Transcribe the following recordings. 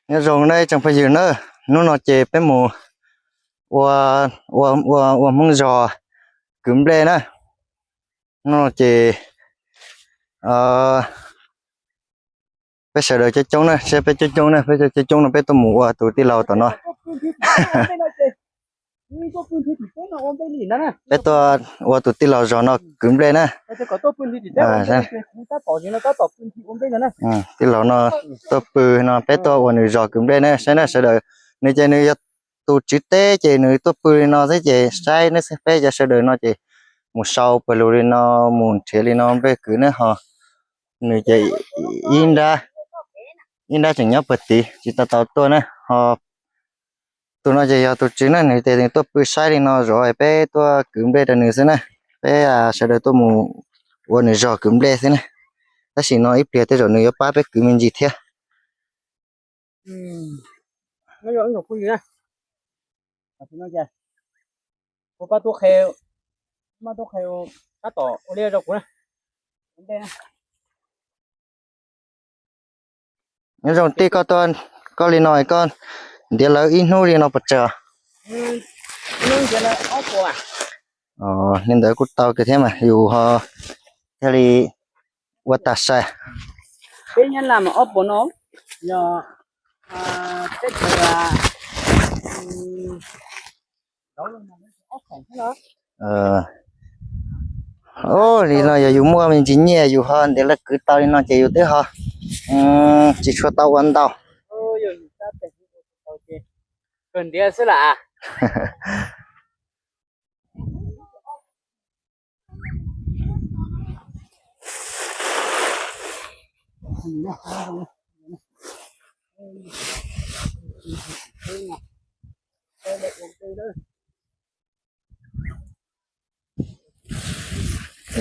Nyob zoo nawb tsoom phooj ywg na, hnub no ces peb mus ua, ua, ua Hmoob zog kwv nplej na. Hnub no ces peb sawv daws coob coob na, seb peb coob coob na, peb coob coob no peb tuaj mus ua tus tij laug tom no. Peb tuaj ua tus tij laug zog no kwv nplej na. Tij laug no tuaj pw no, peb tuaj ua nws zog kwv nplej na, saib na sawv daws. Nws ces nws yog tus tswv teb ces nws tuaj pw li no xwb ces saib na, peb cov sawv daws no ces mus sau pawg lug li no, mus nrhiav li no nplej kwv na ho. Nws ces ib nrab, ib nrab tseem nyob pawg tid tsis tau tau tuaj na ho. Tus no ces yog tus tswv na, nws tias nws tuaj pw saib li no zov, peb tuaj kwv nplej rau nws xwb na. Peb sawv daws tuaj mus ua nws zog kwv nplej xwb na. Tab sis no ib pliag tej zaum nws yuav pab peb kwv me ntsis thiab. Nyob zoo tij, koj tuaj, koj li no koj ntiav lawv ib hnub li no puas tsawg? Li ntawd kuj tau kawg thiab mas yus ho thiaj li ua tag sai. Li no yog yus muaj me ntsis nyiaj yus ho ntiav lawv kwv tau li no ces yus twb ho tsis tshua tau ua ntau.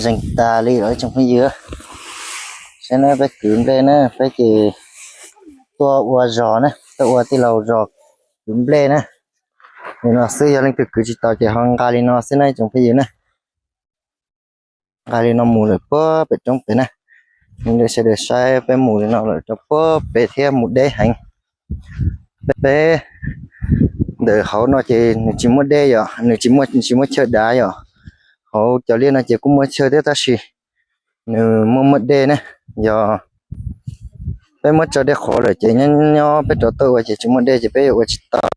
Zeeg tas li lawm tsoom phooj ywg. Saib na, peb kwv nplej na, peb ces tuaj ua zog na, tuaj ua tij laug zog kwv nplej na. Nim no xwb, yog leej twg kwv tsis tau ces ho nqa li no xwb na tsoom phooj ywg na. Nqa li no mus lawm puag pem roob pem na. Sawv daws saib peb mus li no lawm rau puag pem thiab mus deb heev. Peb ntawm hauv no ces nws tsis muaj dej yom, nws tsis muaj, tsis muaj chaw dav yom. Hauv cov liaj no ces kuj muaj chaw thiab tab sis nws muaj muaj dej na. Yog peb muab tso dej qhuav lawm ces nyob nyob peb rov tuaj ua ces tsis muaj dej ces peb yuav ua tsis tau.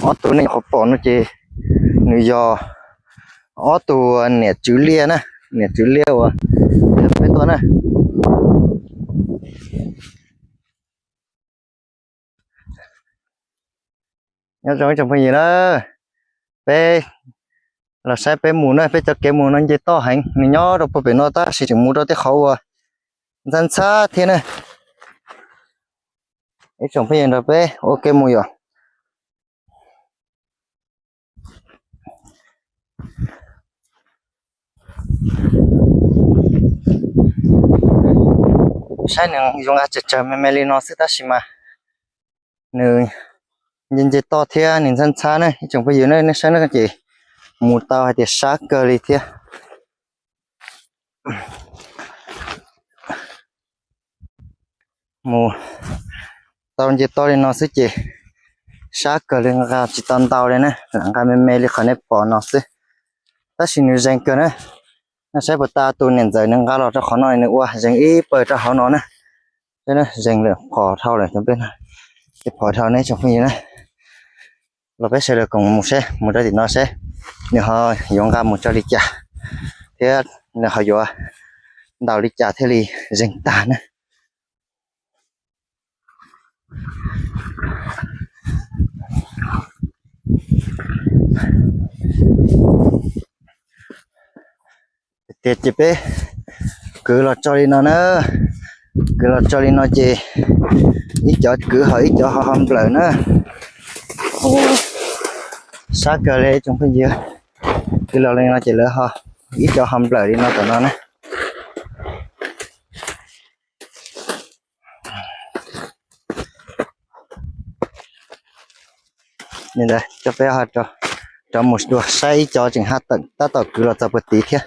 Ob tug nej nyuam qhuav pom no ces nws yog ob tug niam tswv liaj na, niam tswv liaj uas peb tuaj na. Nyob zoo ib tsoom phooj ywg na, peb los saib peb mus na, peb cov kev mus no nce toj heev, nws nyob rau puag pem no tab sis tseem mus rau tej qhov uas ntxhab ntxhab thiab na. Ib tsoom phooj ywg nrog peb ua kev mus yom. Saib nws zoo nqa tsawg tsawg me me li no xwb tab sis mas nws nce nce toj thiab nws ntxhab ntxhab na ib tsoom phooj ywg na, nej saib na ces mus tau hais tias sab kawg li thiab. Mus tau nce toj li no xwb ces sab kawg li, nqa tsis tau ntau li na, lam nqa me me li qhov nej pom no xwb. Tab sis nws zeeg kawg na, nej saib puas tas tus niam ntxawm nws nqa los rau qhov no nws ua zeeg ib pawg rau hauv no na. Zeeg lawm phom dhau lawm, ces phom dhau ne tsoom phooj ywg na. Los peb sawv daws koom mus seb, mus rau tim no seb nws ho yuav nqa mus tso li cas thiab nws ho yuav ntaus li cas thiaj li zeeg tag na. Tias ces peb kwv los tso li no na, kwv los tso li no ces ib cov kwv ho ib cov ho ho nplawm na. Sab kawg li tsoom phooj ywg, kwv los li no ces lawv ho ib cov ho nplawm li no tom no na. Li ntawd coj peb ho rov mus dua saib ib cov tseem haj tawm tab tom kwv los txog puag tid thiab.